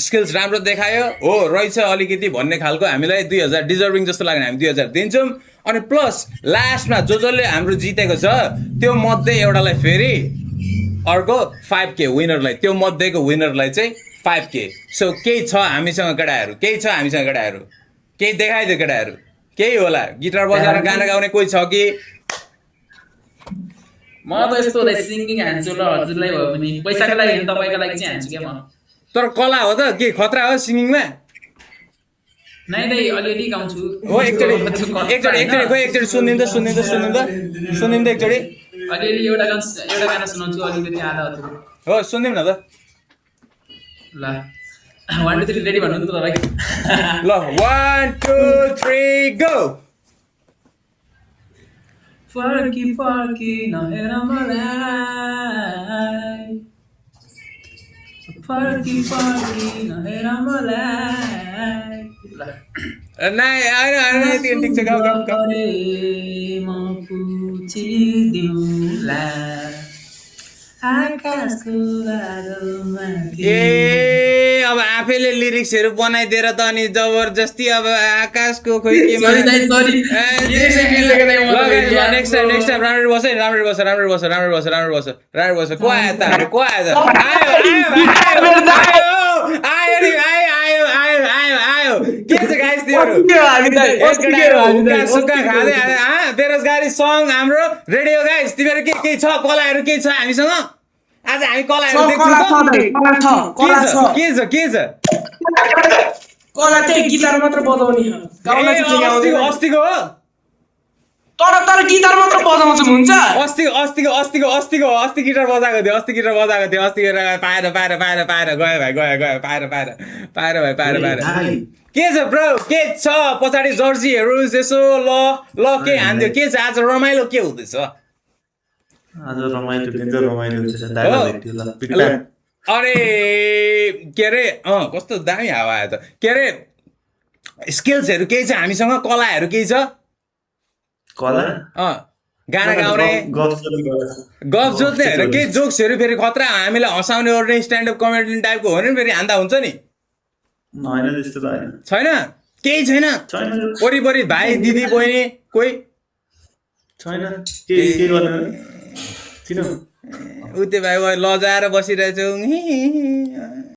skills राम्रो देखायो हो रहेछ अलिकति भन्ने खालको हामीलाई 2000 डिजर्भिङ जस्तो लाग्यो हामी 2000 दिन्छौँ अनि प्लस लास्टमा जसले हाम्रो जितेको छ त्यो मध्ये एउटालाई फेरि अर्को 5K विनरलाई त्यो मध्येको विनरलाई चाहिँ 5K सो केही छ हामीसँग केटाहरू केही देखाइदियो केटाहरू केही होला गिटार बजाएर गाना गाउने कोही छ कि म त यस्तो सिङ्गिङ हान्छु ल हजुरलाई भयो भने पैसाको लागि हैन तपाईको लागि चाहिँ हान्छु के म तर कला हो त के खतरा हो सिङ्गिङमा नै नै अलिअलि गाउँछु हो एकचोटि सुनिन्छ एकचोटि अलिअलि एउटा गाना सुनाउँछु अलिकति आधा अधुरो हो सुनिदिउँ न त ल 1 2 3 रेडी भन्नु त तपाईँ ल 1 2 3 गो फर्की नहेर मलाई फर्की नहेर मलाई होइन ठिक छ गाउँ म पुछिदिउँला आकाशको बादलमा ए अब आफैले लिरिक्सहरू बनाइदिएर त अनि जबरजस्ती अब आकाशको खोइ के नेक्स्ट टाइम राम्ररी बस को आयो त आयो के छ गाइस तिमीहरू सुक्खा खाँदै बेरोजगारी सङ हाम्रो रेडियो गाइस तिमीहरू के छ कलाहरू के छ हामीसँग आज हामी कलाहरू देख्छौँ के छ कला चाहिँ गिटार मात्र बजाउने हो अस्तिको हो तर गिटार मात्र बजाउँछु हुन्छ अस्ति गिटार बजाएको थियो अस्ति पाएर भाइ के छ ब्रो के छ पछाडि जर्सीहरू यसो ल के हान्दियो के छ आज रमाइलो के हुँदैछ आज रमाइलो अरे के अरे कस्तो दामी हावा आयो त के अरे स्किल्सहरू केही छ हामीसँग कलाहरू केही छ कला गाना गाउने गफ जोत्नेहरू केही जोक्सहरू फेरि खतरा हामीलाई हँसाउने ओर्ने स्ट्यान्डअप कमेडी टाइपको हो नि फेरि हान्दा हुन्छ नि छैन केही छैन वरिपरि भाइ दिदी बहिनी कोही छैन उते भाइ लजाएर बसिरहेछौ